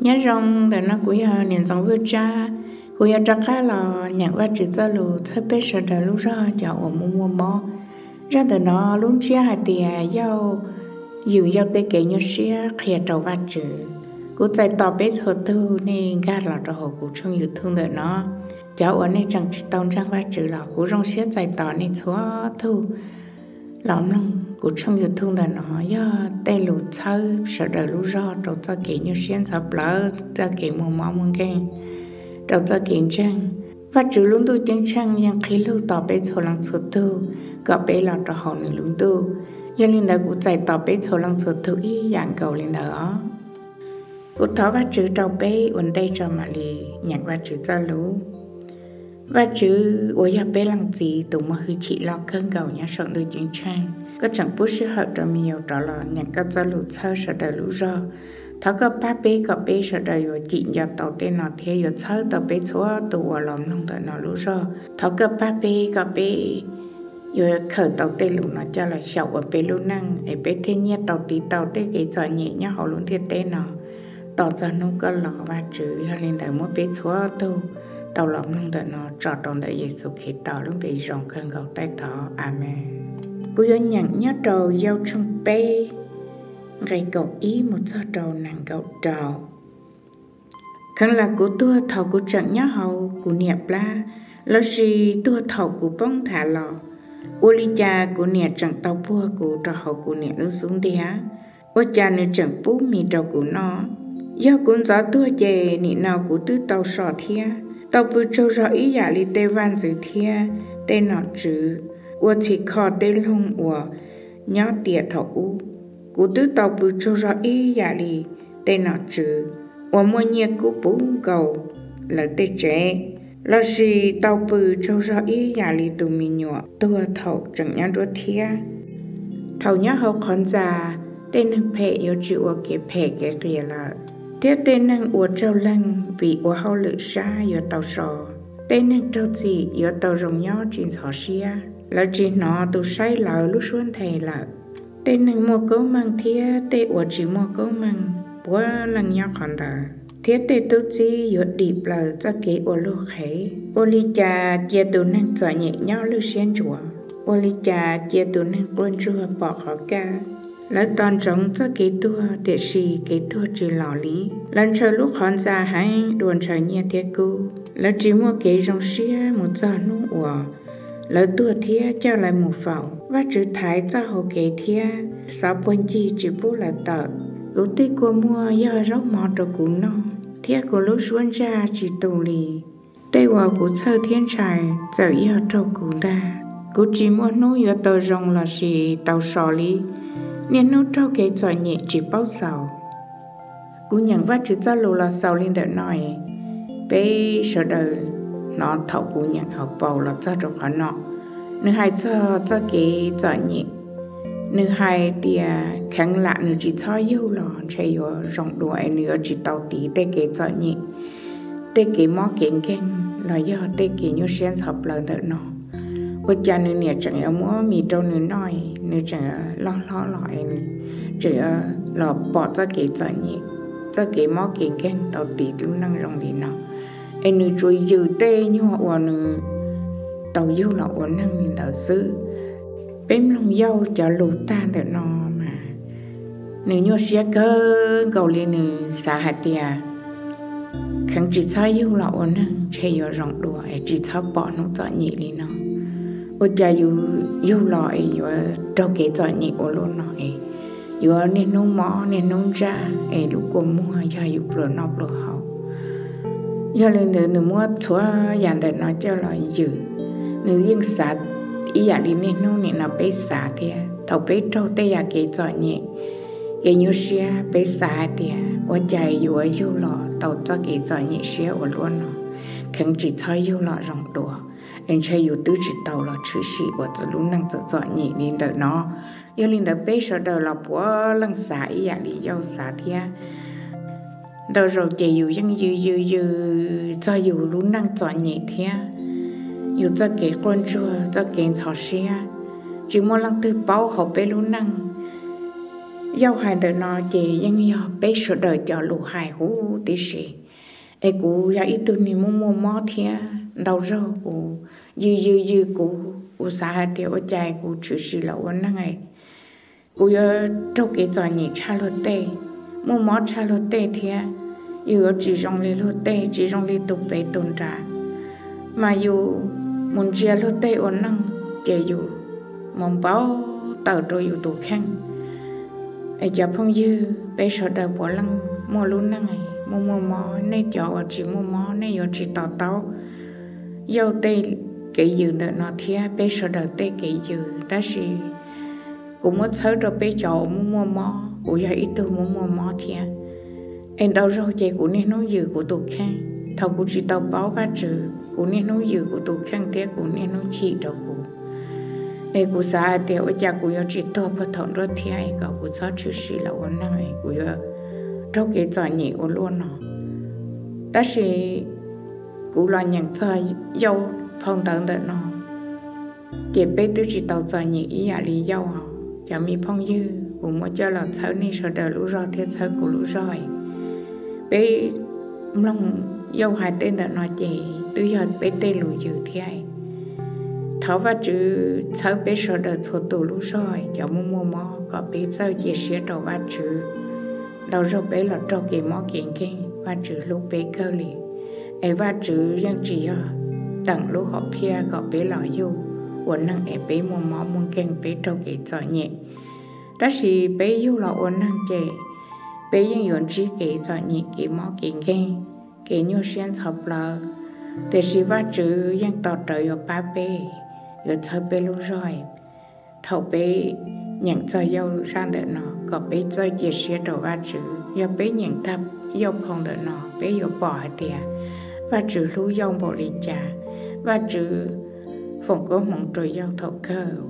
Nyob zoo, ntawm no kuv yog Niam Ntxoov Vwj Tsab. Kuv yuav rov qab los nyeem Vajtswv txoj lus txhawb peb sawv daws lub zog cov uas muaj muaj mob. Zaj ntawm no lub ntsiab hais tias yauj, yus yauj tej kev nyuaj siab qhia rau Vajtswv. Kuv txais tos peb txhua tug nej nkag los rau hauv kuv tshooj YouTube ntawm no. Cov uas nej tseem tsis tau ntseeg Vajtswv los kuv zoo siab txais tos nej txhua tug los mloog kuv tshooj YouTube ntawm no. Yog tej lus txhawb sawv daws lub zog rau txoj kev nyuaj siab ntxhov plawv, txoj kev muaj mob muaj nkeeg, rau txoj kev ntseeg. Vajtswv lub ntuj ceeb tsheej yeej qhib lug tos peb txhua leej txhua tug kom peb los rau hauv nws lub ntuj. Yog li ntawd kuv txais tos peb txhua leej txhua tug ib yam nkaus li ntawd os. Kuv thov Vajtswv rau peb ua ntej tso mam li nyeem Vajtswv txoj lus. Vajtswv uas yog peb leej Txiv tus muaj hwj chim loj kawg nkaus nyob saum ntuj ceeb tsheej, koj tseem pub sij hawm rau me nyuam rov los nyeem koj txoj lus txhawb sawv daws lub zog. Thov koj pab peb kom peb sawv daws yuav cim nco tau tej no thiab yuav txhawb tau peb txhua tus uas los mloog ntawm no lub zog. Thov koj pab peb kom peb yuav khaws tau tej lus no coj los xyaum ua peb lub neej es peb thiaj nyiaj tau tiv tau tej kev txom nyem nyob hauv lub ntiaj teb no tos txog hnub koj los Vajtswv. Yog li ntawd muab peb txhua tug tau los mloog ntawm no tso rau ntawm Yexus Khetos lub npe zoo kawg nkaus taij thov, Amees. Kuv yuav nyeem nyob rau Yauj tshooj peb nqe kaum ib mus txog rau nees nkaum rau. Kheev lam kuv tuag thaum kuv tseem nyob hauv kuv niam plab, lossis tuag thaum kuv poob nthav los? Ua li cas kuv niam tseem tau puag kuv rau hauv kuv niam lub xub ntiag? Ua cas nws tseem pub mis rau kuv noj? Yog kuv ntxov tuag ces nim no kuv twb tau so thiab, tau pw tsaug zog ib yam li tej vaj ntxwv thiab tej nom tswv uas txhim kho tej loog uas nyob tiam thaum ub. Kuv twb tau pw tsaug zog ib yam li tej nom tswv uas muaj nyiaj kub puv nkaus lawv tej tsev, lossis tau pw tsaug zog ib yam li tus me nyuam tuag thaum tseem nyob nruab thiab. Thaum nyob hauv qhov ntxa, tej neeg phem yuav tsis ua kev phem kev qias lawm, thiab tej neeg uas raug leeg vim ua hauj lwm sab yuav tau so. Tej neeg raug txim yuav tau zoo nyob tsis ntxhov siab, lawv tsis hnov tus saib lawv lub suab nthe lawm. Tej neeg muaj koob meej thiab tej uas tsis muaj koob meej puav leej nyob qhov ntawd, thiab tej tub txib yuav dim plaws txoj kev ua luag qhev. Ua li cas cia tus neeg txom nyem nyob lwj siab ntsuav? Ua li cas cia tus neeg quaj ntsuag pom qhov kaj? Lawv tos ntsoov txoj kev tuag, tiam sis kev tuag tsis los li. Lawv ntshaw lub qhov ntxa heev dua ntshaw nyiaj thiab kub. Lawv tsis muaj kev zoo siab mus txog hnub uas lawv tuag thiab coj lawv mus faus. Vajtswv thaiv txoj hau kev thiab xov puag ncig tsis pub lawv tawm. Kuv tej kua muag yog zaub mov rau kuv noj, thiab kuv lub suab ntsaj tsis tu li. Tej uas kuv txhawj thiab ntshai txawm yog raug kuv ntag. Kuv tsis muaj hnub yuav tau zoo lossis tau so li. Niaj hnub raug kev txom nyem tsis paub xaus. Kuv nyeem Vajtswv txoj lus los xaus li ntawm no, peb sawv daws hnov thaum kuv nyeem hauv paus los txog rau qhov no. Nws hais txog txoj kev txom nyem, nws hais tias kheev lam nws tsis txhob yug los ntshe yuav zoo dua es nws yuav tsis tau tiv tej kev txom nyem, tej kev mob kev nkeeg los yog tej kev nyuaj siab ntxhov plaws ntawm no. Ua cas nws niam tseem yuav muab mis rau nws noj, nws tseem loj hlob los es nws tseem los pom txoj kev txom nyem, txoj kev mob kev nkeeg tau tiv lub neej zoo li no, es nws tsuas yws tej nyuag uas nws tau yug los ua neeg li ntawd xwb. Peb mloog Yauj cov lus tag ntawm no mas nws nyuaj siab kawg nkaus li, nws xav hais tias kheev tsis txhob yug los ua neeg ntshe yuav zoo dua es tsis txhob pom hnub txom nyem li no. Ua cas yus yug los es yuav raug kev txom nyem ua luaj no es yuav niaj hnub mob niaj hnub ntsaj es lub kua muag yog yus pluas noj pluas haus. Yog li ntawd nws muab txhua yam ntawm no coj los yws. Nws yeej xav ib yam li niaj hnub nim no peb xav thiab. Thaum peb raug tej yam kev txom nyem, kev nyuaj siab, peb xav hais tias ua cas yuav yug los tau txoj kev txom nyem siab ua luaj no, kheev tsis txhob yug los zoo dua, es ntshe yus twb tsis tau los tshwm sim ua lub neej txom txom nyem li ntawm no. Yog li ntawd peb sawv daws los puav leej xav ib yam li Yauj xav thiab. Ntau zaus ces yus yeej yws yws yws txog yus lub neej txom nyem thiab yus txoj kev quaj ntsuag, txoj kev ntxhov siab. Tsis muaj leej twg paub hauv peb lub neej Yauj hais ntawm no ces yeej yog peb sawv daws cov lus hais huv tib si. Es kuv yog ib tug neeg muaj muaj mob thiab ntau zaug kuv yws yws yws kuv, kuv xav hais tias ua cas kuv tshwm sim los ua neeg kuv yuav raug kev txom nyem tshaj luag tej, muaj mob tshaj luag tej thiab, yus yuav tsis zoo li luag tej, tsis zoo li tus pem tus nrad, mas yus mus ntsia luag tej ua neej ces yus mus npau taws rau yus tus kheej. Es cov phooj ywg, peb sawv daws puav leej muaj lub neej muaj muaj mob, nej cov uas tsis muaj mob nej yuav tsis to taub Yauj tej kev yws ntawm no thiab peb sawv daws tej kev yws, tab sis kuv muab txhawb rau peb cov uas muaj muaj mob, kuv yog ib tug muaj muaj mob thiab. Es ntau zaug ces kuv niaj hnub yws kuv tus kheej, thaum kuv tsis tau paub Vajtswv kuv niaj hnub yws kuv tus kheej thiab kuv niaj hnub chim rau kuv. Es kuv xav hais tias ua cas kuv yuav tsis tuag puag thaum nruab thiab es kom kuv txhob tshwm sim los ua neeg es kuv yuav raug kev txom nyem ua luaj no. Tab sis kuv los nyeem txog Yauj phau ntawv ntawm no, ces peb twb tsis tau txom nyem ib yam li Yauj os. Cov me phooj ywg, kuv muab coj los txhawb nej sawv daws lub zog thiab txhawb kuv lub zog. Peb mloog Yauj hais tej ntawm no ces twb yog peb tej lus yws thiab. Thov Vajtswv txhawb peb sawv daws txhua tus lub zog, cov muaj muaj mob, kom peb txawj cia siab rau Vajtswv. Ntau zaug peb los raug kev mob kev nkeeg, Vajtswv hlub peb kawg li. Es Vajtswv yeej tsis yog teem lub hom phiaj kom peb los yug ua neeg es peb muaj mob muaj nkeeg, peb raug kev txom nyem. Tab sis peb yug los ua neeg ces peb yeej yuav ntsib kev txom nyem, kev mob kev nkeeg, kev nyuaj siab ntxhov plawv. Tiam sis Vajtswv yeej tos rawv yuav pab peb, yuav txhawb peb lub zog. Thaum peb nyeem txog Yauj zaj ntawm no kom peb txawj cia siab rau Vajtswv. Yog peb nyeem tag Yauj phau ntawm no peb yuav pom hais tias Vajtswv hlub Yauj npaum li cas, Vajtswv foom koob hmoov rau Yauj thaum kawg.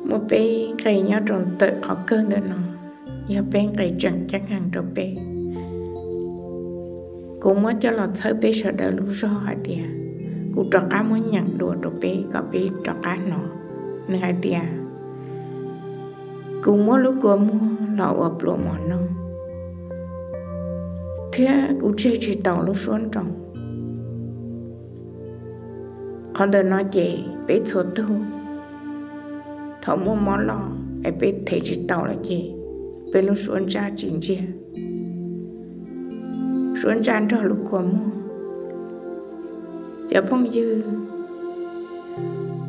Muaj peb nqe nyob rau ntawm qhov kawg ntawm no, yog peb nqe tseem ceeb heev rau peb. Kuv muab coj los txhawb peb sawv daws lub zog hais tias, kuv rov qab muab nyeem dua rau peb kom peb rov qab hnov. Nws hais tias, kuv muab lub kua muag los ua pluas mos noj, thiab kuv tseg tsis tau lub suab nroo. Qhov ntawm no ces peb txhua tug thaum muaj mob loj es peb them tsis tau lawm ces peb lub suab ntsaj tsis ntsiag, suab ntsaj nrog lub kua muag. Cov phooj ywg,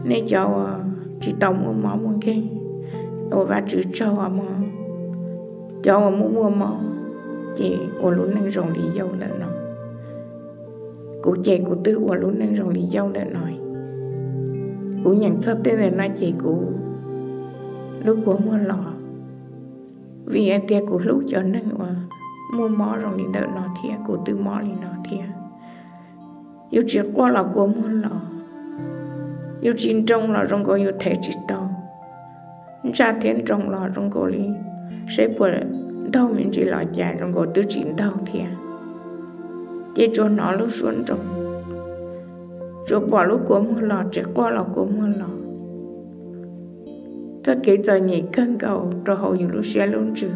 nej cov uas tsis tau muaj mob muaj nkeeg, ua Vajtswv tsaug os mog. Cov uas muaj muaj mob ces ua lub neej zoo li Yauj ntawm no. Kuv ces kuv twb ua lub neej zoo li Yauj ntawm no. Kuv nyeem txog tej ntawm no ces kuv lub kua muag los, vim hais tias kuv hlub cov neeg uas muaj mob zoo li ntawm no thiab kuv twb mob li no thiab. Yus tsis quaj los kua muag los, yus tsis nroo los zoo nkaus yus them tsis tau, ntsaj thiab nroo los zoo nkaus li seb puas ntaug me ntsis los cas zoo nkaus twb tsis ntaug thiab. Ces tsuas hnov lub suab nroo, tsuas pom lub kua muag los, tsis quaj los kua muag los. Txoj kev txom nyem kawg nkaus rau hauv yus lub siab lub ntsws,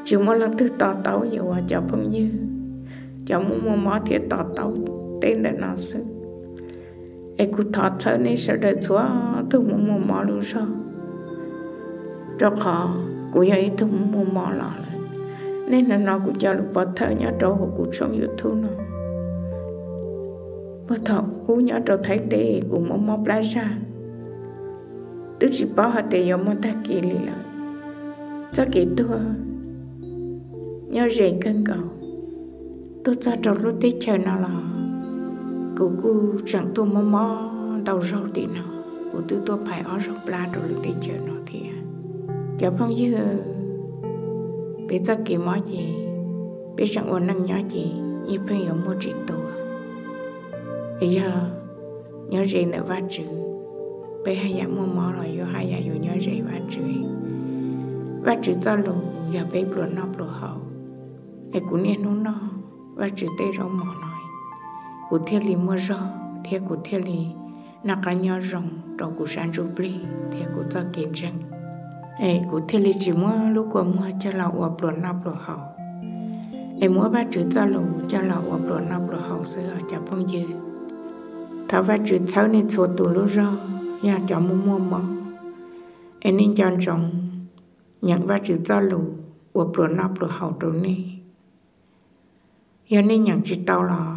tsis muaj leej twg to taub yus os cov phooj ywg. Cov muaj muaj mob thiaj to taub tej ntawm no xwb. Es kuv thov txhawb nej sawv daws txhua tus muaj muaj mob lub zog, rau qhov kuv yog ib tug muaj muaj mob los lawm. Nej hnov hnov kuv cov lus pov thawj nyob rau hauv kuv tshooj YouTube no. Puag thaum ub nyob rau Thaib teb kuv mob mob plab zaj, twb tsis paub hais tias yuav muaj tag kis li lawm. Txoj kev tuag nyob ze kawg nkaus, tuaj txog rau lub teb chaws no los kuv kuj tseem tuaj mob mob ntau zaug tim no, kuv twb tuaj phais ob zaug plab rau lub teb chaws no thiab. Cov phooj ywg, peb txoj kev mob ces peb tseem ua neej nyob ces yeej pheej yuav muaj tsis tuag. Es yog nyob ze ntawm Vajtswv, peb haj yam muaj mob los yuav haj yam yuav nyob ze Vajtswv. Vajtswv txoj lus yog peb pluas noj pluas haus, es kuv niaj hnub noj Vajtswv tej zaub mov no, kuv thiaj li muaj zog thiab kuv thiaj li noj qab nyob zoo rau kuv sab ntsuj plig thiab kuv txoj kev ntseeg. es kuv thiaj li tsis muab lub kua muag coj los ua pluas noj pluas haus, es muab Vajtswv txoj lus coj los ua pluas noj pluas haus xwb os cov phooj ywg. Thov Vajtswv txhawb nej txhua tus lub zog, yog cov muaj muaj mob, es nej nco ntsoov nyeem Vajtswv txoj lus ua pluas noj pluas haus rau nej. Yog nej nyeem tsis tau los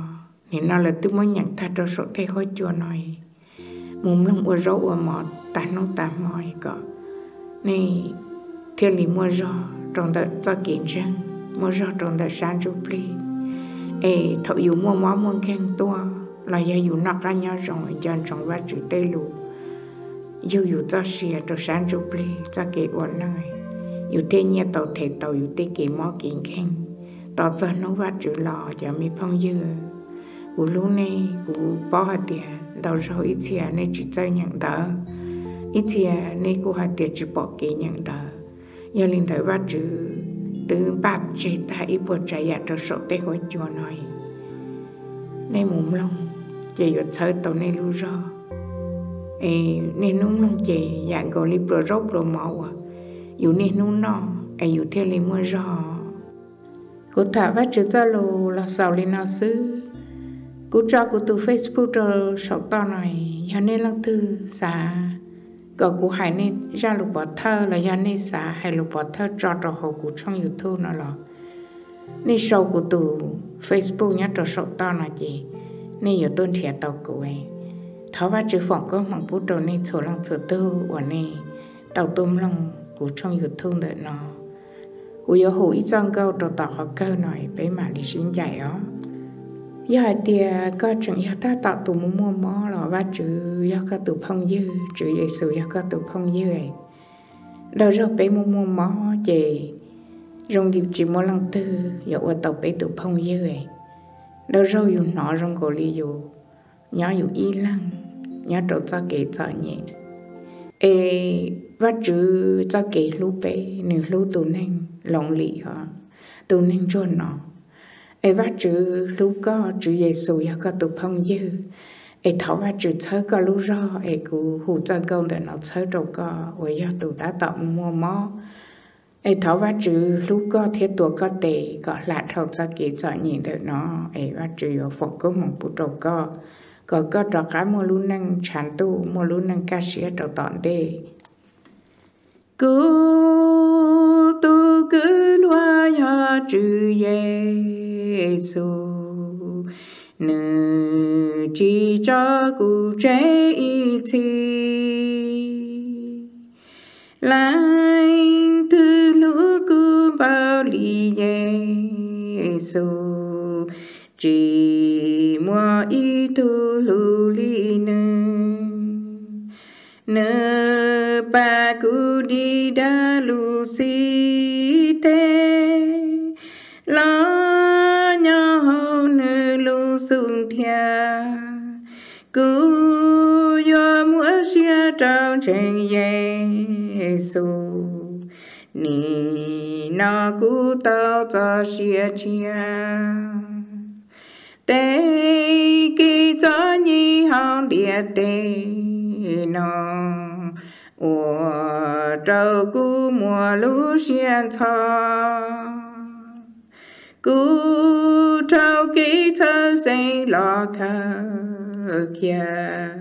nim no lawv twb muab nyeem tag rau saum tej huab cua no, mus mloog ua zaub ua mov tas hnub tas hmo kom nej thiaj li muaj zog rau ntawm txoj kev ntseeg, muaj zog rau ntawm sab ntsuj plig. Es thaum yus muaj mob muaj nkeeg tuaj los yog yus noj qab nyob zoo, nco ntsoov Vajtswv tej lus yug yus txoj sia rau sab ntsuj plig txoj kev ua neej, yus thiaj nyiaj tau them tau yus tej kev mob kev nkeeg tos txog hnub Vajtswv los cov me phooj ywg. Kuv hlub nej, kuv paub hais tias ntau zaug ib txhia nej tsis txawj nyeem ntawv, ib txhia nej kuj hais tias tsis pom kev nyeem ntawv. Yog li ntawd Vajtswv twb npaj tseg tag ib puas tsav yam rau saum tej huab cua no, nej mus mloog ces yuav txhawb tau nej lub zog. Es niaj hnub mloog ces yam nkaus li pluas zaub pluas mov uas yus niaj hnub noj es yus thiaj li muaj zog. Kuv tham Vajtswv txoj lus los xaus li no xwb. Kuv tso kuv tus Facebook rau saum toj no, yog nej leej twg xav kom kuv hais nej zaj lus pov thawj los yog nej xav hais lus pov thawj tso rau hauv kuv tshooj YouTube no los nej sau kuv tus Facebook nyob rau saum toj no ces nej yuav tuaj nrhiav tau kuv. Thov Vajtswv foom koob hmoov pub rau nej txhua leej txhua tug uas nej tau tuaj mloog kuv tshooj YouTube ntawm no. Kuv yuav hu ib txoj nkauj rau tom qhov kawg no peb mam li sib ncaim os. Yog hais tias koj tseem yog tab tom tus muaj muaj mob los Vajtswv yog koj tus phooj ywg, Tswv Yexus yog koj tus phooj ywg. Ntau zaug peb muaj muaj mob ces zoo li tsis muaj leej twg yuav ua tau peb tus phooj ywg. Ntau zaug yus hnov zoo nkaus li yus nyob yus ib leeg nyob rau txoj kev txom nyem. Es Vajtswv txoj kev hlub peb, nws hlub tus neeg lonely os, tus neeg ntsuag no. Es Vajtswv hlub koj, Tswv Yexus yog koj tus phooj ywg. Es thov Vajtswv txhawb koj lub zog, es kuv hu txoj nkauj ntawm no txhawb rau koj uas yog tus tab tom muaj mob. Es thov Vajtswv hlub koj thiab tua koj tes kom hla dhau txoj kev txom nyem ntawm no. Es Vajtswv yuav foom koob hmoov pub rau koj, kom koj rov qab muaj lub neej tshav ntuj, muaj lub neej kaj siab rau tom ntej. Kuv tus kwv hluas yog Tswv Yexus, nws tsis tso kuv tseg ib txhis. Leej twg hlub kuv npaum li Yexus, tsis muaj ib tug hlub li nws. Nws pab kuv dim dag lub xib teg, los nyob hauv nws lub xub ntiag. Kuv yuav muab siab rau ntseeg Yexus, nim no kuv tau txoj sia tshiab. Tej kev txom nyem hauv ntiaj teb no ua rau kuv muaj lub siab ntxhov. Kuv raug kev txhawj xeeb los khaws kiag,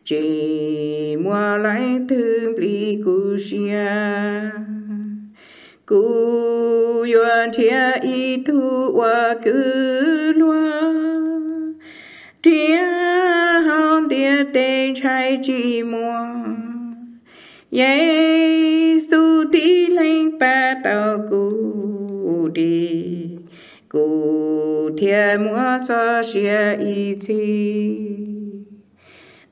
tsis muaj leej twg nplij kuv siab. Kuv yuav nrhiav ib tug ua kwv hluas, nrhiav hauv ntiaj teb ntshai tsis muaj. Yexus tib leeg pab tau kuv dim, kuv thiaj muaj txoj sia ib txhis.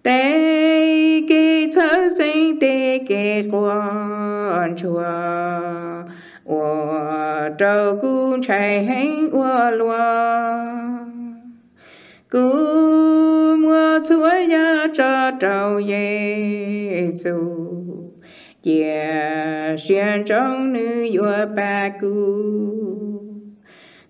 Tej kev txhawj xeeb tej kev quaj ntsuag ua rau kuv ntshai heev ua luaj. Kuv muab txhua yam tso rau Yexus, cia siab ntsoov nws yuav pab kuv.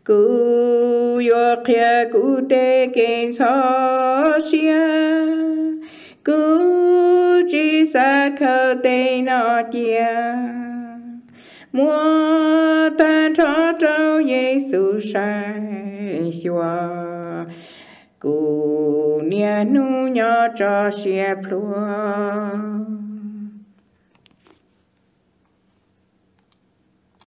Kuv yuav qhia kuv tej kev ntxhov siab, kuv tsis Xav khaws tej no cia, muab tag nrho rau Yexus saib xyuas. Kuv niaj hnub nyob tso siab plhuav.